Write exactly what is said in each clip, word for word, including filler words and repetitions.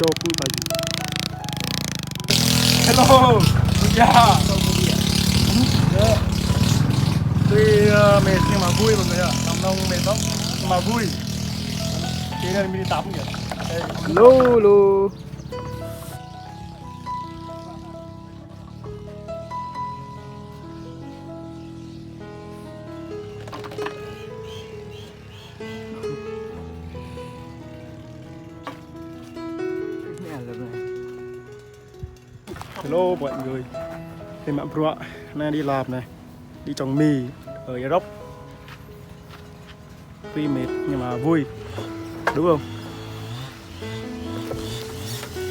Hello. Ơ, mệt nhưng mà vui mọi người ạ. Tắm nông mệt lắm nhưng mà vui. Thế nên mình đi tắm kìa. Đây. Hello, hello. Hello mọi người. Thì mă bruă, nay đi làm này. Đi trồng mì ở Europe. Tuy mệt nhưng mà vui. Đúng không?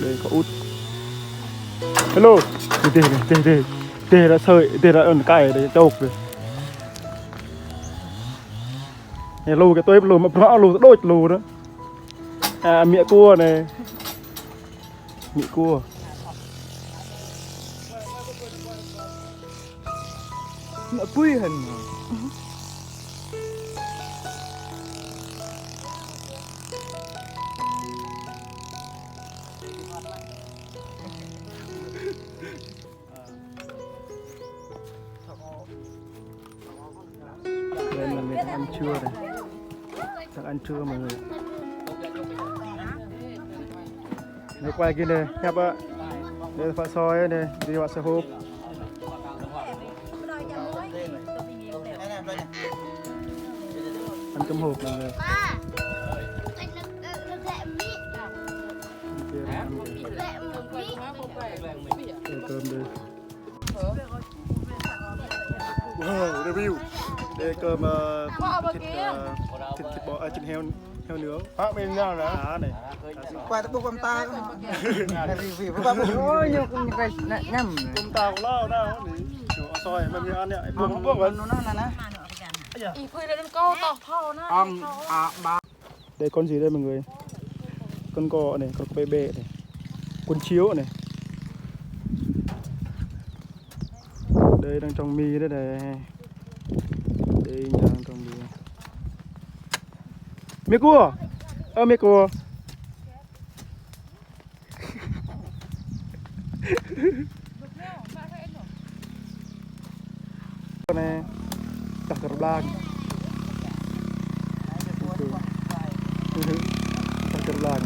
Đây có út. Hello. Tê, tê, tê, tê. Tê đã sơi, tê đã ơn cay, tê chọc rồi. Hello, cái tôi hello, mà bruă hello, đôi hello đó. À, mẹ cua này. Mẹ cua. Mă pui hăn. Đây là người đang ăn trưa này. Đang ăn trưa mọi người. Này quay kia này, nhấp ạ. Đây là phở soi này, đi vào xe hộp. Ăn cơm hộp mọi người. Ăn cơm đây. Wow, review. Đây cơm, ờ, thịt, ờ, thịt, thịt bò, à, thịt heo, heo nướng. Hả, bên nhau hả? Cá này. Quay tập bốc ta. Review, bốc, bốc. Ôi, nhiều cũng như vậy, nè, nhầm. Chúng ta cũng lo đâu, đi. Soi, mà mình ăn nhá. Bốc, bốc, bốc. Nó, nó, nó, nó. Ih, khui lên câu tỏ thỏ nè. Ăn, à, ba. Đây con gì đây mọi người? Con cò này, con bé bé này. Cuốn chiếu này. Đây đang trồng mì đây này. Đây đang trồng mì. Mẹ cua. Ơ mẹ cua. Anai, tah kơ blang. Tah kơ blang.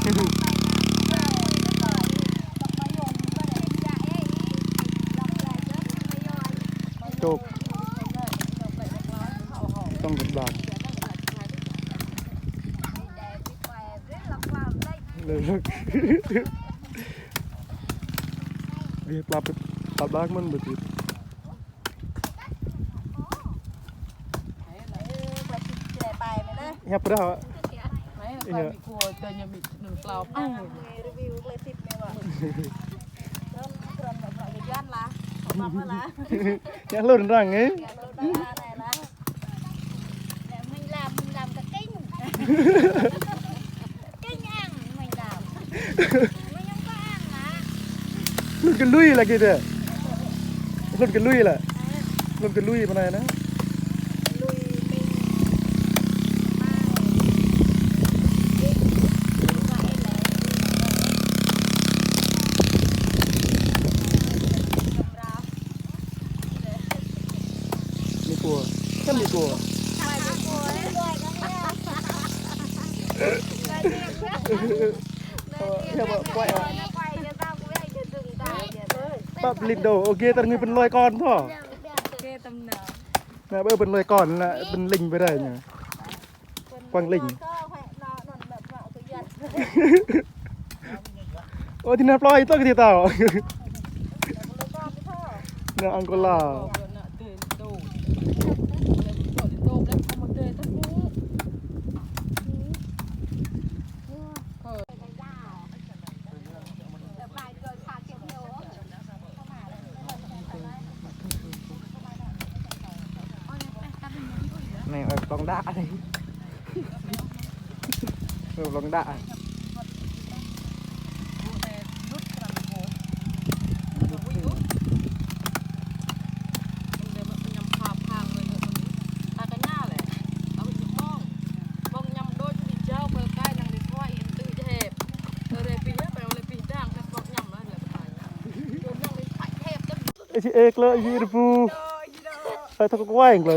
Tŏk. Tŏng kơ blang. Ƀiă ƀlap, ƀlap ƀlak mơ̆n ƀơtit. Hiăp dah, Wak? Iya. Ngă hlŭn arăng, ê? Lĕ mơ̆ng lăm, mơ̆ng lăm kơ kĕng. Kĕng ang, mơ̆ng lăm. Mơ̆ng lăm kơ ang, lah. Hlŭn kơ lui lagi deh. Hlŭn kơ lui lah. Hlŭn kơ lui pơ anai anai. Lui mơ̆ng mai. Mì cua. Chấm mì cua. Ơ, ya, ƀă, quay à. Ƀă, pơlin đô. Ơ, gê tơr ngui pơnlơi kon thô. Nă, ƀă pơnlơi kon, nă, pơlin bơrai ñu. Quảng Ninh. Ơ, tơ anai plơi tơ kơ tao. Nă Angola. Anai, ơ, plŏng đă anai. Ơ, plŏng đă. Ih či ê klơ ih rơbu. Hơi thâo kơ kuai klơ.